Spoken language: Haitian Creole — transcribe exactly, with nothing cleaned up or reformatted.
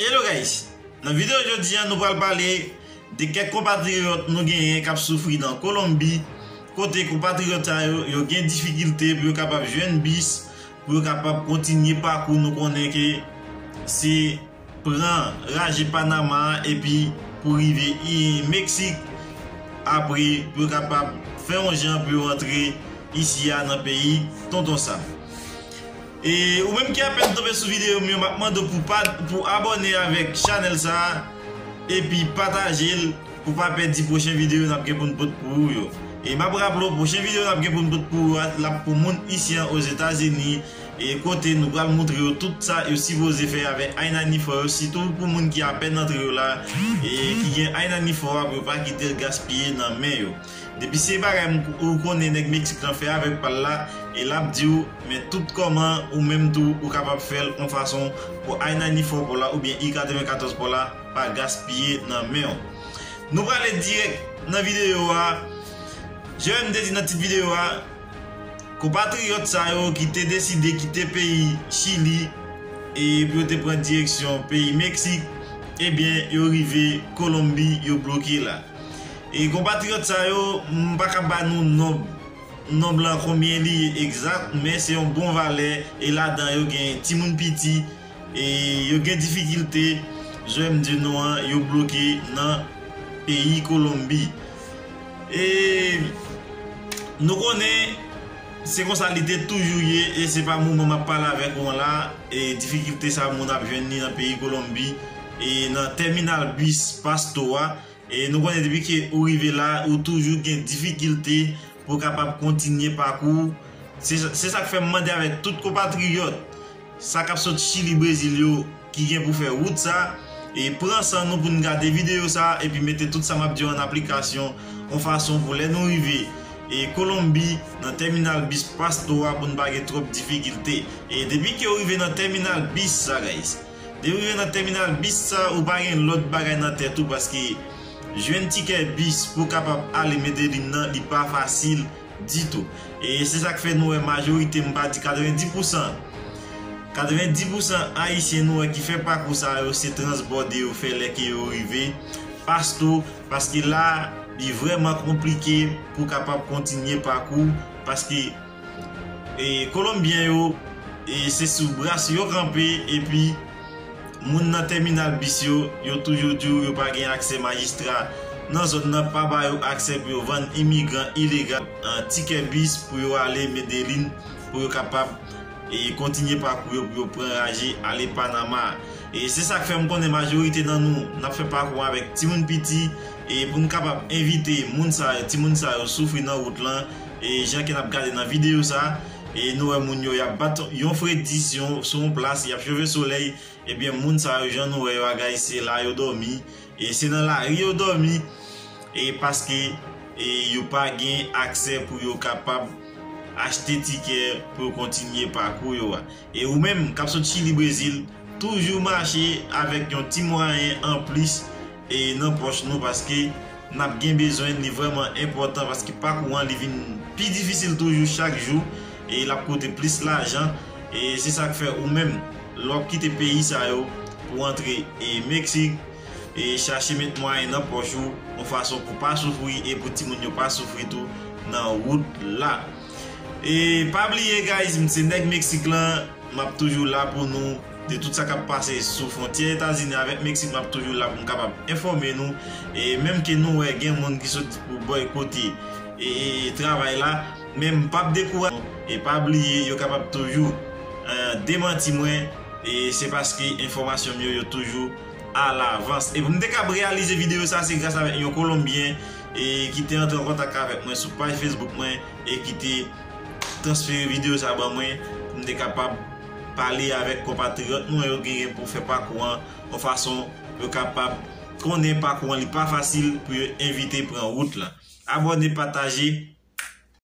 Hello guys! Nan videyo jodi a, nou pral pale de kèk konpatriyòt nou genyen k ap soufri nan Kolonbi, kote konpatriyòt sa yo, yo gen difikilte pou yo kapab jwenn bis, pou yo kapab kontinye pakou. Nou konnen ke se pran raje Panama a epi pou rive i Meksik, apre pou yo kapab fè yon jan pou yo rantre isi a nan peyi Tonton Sam. E ou menm ki apèn tonbe sou videyo m yo, m ap mande w pou pa, pou abòne avèk chanèl sa a, epi pataje l pou pa pèdi pwochen videyo n ap gen pou n pote pou ou yo. E m ap raple w, pwochen videyo n ap gen pou n pote pou ou a, l ap pou moun isi an Ozetazini, e kote nou pral montre yo tout sa yo sipoze fè avèk I ninety-four yo, sitou pou moun ki apèn antre yo la, e ki gen I ninety-four a, pou yo pa kite l gaspiye nan men yo. Depi se bagay m, ou konnen nèg Meksik lan fè avèk pa l la, e l ap di w, men tout kòman ou menm tou ou kapab fè l yon fason pou I ninety-four pa w la oubyen I katrevenkatòz pa w la pa gaspiye nan men w. Nou prale dirèk nan videyo a. Jan m te di nan tit videyo a, konpatriyòt sa yo ki te deside kite peyi Chili e pou yo te pran direksyon peyi Meksik, ebyen, yo rive Kolonbi, yo bloke la. E konpatriyòt sa yo, m pa ka ba nou nonb, nonb lan konbyen li ye egzak, men se yon bon valè, e ladan yo gen timoun piti, e yo gen difikilte, jan m di nou an, yo bloke nan peyi Kolonbi. E nou konnen se konsa li te toujou ye, e se pa moman m ap pale avèk ou an la, e difikilte sa moun ap jwenn li nan peyi Kolonbi, e nan tèminal bis Pasto a. E nou konnen depi ke ou rive la, ou toujou gen difikilte pou w kapab kontinye pakou w. Se, se sa k fè m mande avèk tout konpatriyòt sa k ap sot Chili, Brezil yo ki gen pou fè wout sa, e pran san nou pou n gade videyo sa epi mete tout sa m ap di yo an aplikasyon, yon fason pou lè nou rive e Kolonbi, nan tèminal bis Pasto a, pou n pa gen twòp difikilte. E depi ke w rive nan tèminal bis sa, guys, depi w rive nan tèminal bis sa, ou pa gen lòt bagay nan tèt ou, paske jwenn tikè bis pou w kapab ale Medellín nan, li pa fasil ditou. E se sa k fè nou wè majorite, m pa di katrevendi pousan, katrevendi pousan Ayisyen nou wè ki fè pakou sa yo, se transbòde yo fè lè ke yo rive Pasto, paske la, li vrèman konplike pou w kapab kontinye pakou, paske, e, Kolonbyen yo, e, se sou bras yo kanpe, epi moun nan tèminal bis yo, yo toujou di w yo pa gen aksè majistra nan zòn nan, pa ba yo aksè pou yo vann imigran ilegal, an, tikè bis pou yo ale Medellín, pou yo kapab, e, kontinye pakou yo, pou yo pran raje ale Panama. E se sa k fè m konnen majorite nan nou, n ap fè pakou an avèk timoun piti, e pou n kapab evite moun sa yo, timoun sa yo soufri nan wout lan, e jan ke n ap gade nan videyo sa, e nou wè moun yo, y ap bat yon fredi sou yon, sou yon plas, y ap chove solèy, ebyen moun sa yo, jan nou wè yo a, guys, se la yo dòmi, e se nan lari yo dòmi, e paske, e yo pa gen aksè pou yo kapab achte tikè pou yo kontinye pakou yo a. E ou menm k ap sot Chili, Brezil, toujou mache avèk yon ti mwayen anplis, e, nan pòch nou, paske n ap gen bezwen, li vrèman enpòtan, paske pakou an, li vin pi difisil toujou chak jou, e l ap koute plis lajan. E se sa k fè ou menm, lè w ap kite peyi sa yo pou w antre, e, Meksik, e chache met mwayen nan pòch ou, yon fason pou pa soufri e pou timoun yo pa soufri tou nan wout la. E pa bliye, guys, m se nèg Meksik lan, m ap toujou la pou nou. De tout sa k ap pase sou fwontyè Etazini avèk Meksik, m ap toujou la pou m kapab enfòme nou. E menm ke nou wè gen moun ki soti pou bòykote, e, e, e travay la, men m p ap dekouraje nou. E pa bliye, yo kapab toujou, e, demanti mwen, e se paske enfòmasyon m yo, yo toujou alavans. E pou m te kab reyalize videyo sa, se gras avèk yon Kolonbyen, e, ki te antre an kontak avèk mwen sou paj Facebook mwen e ki te transfere videyo sa ban mwen pou m te kapab pale avèk konpatriyòt nou yo ki gen pou fè pakou an, yon fason pou yo kapab konnen pakou an li pa fasil, pou yo evite pran wout lan. Abòne, pataje,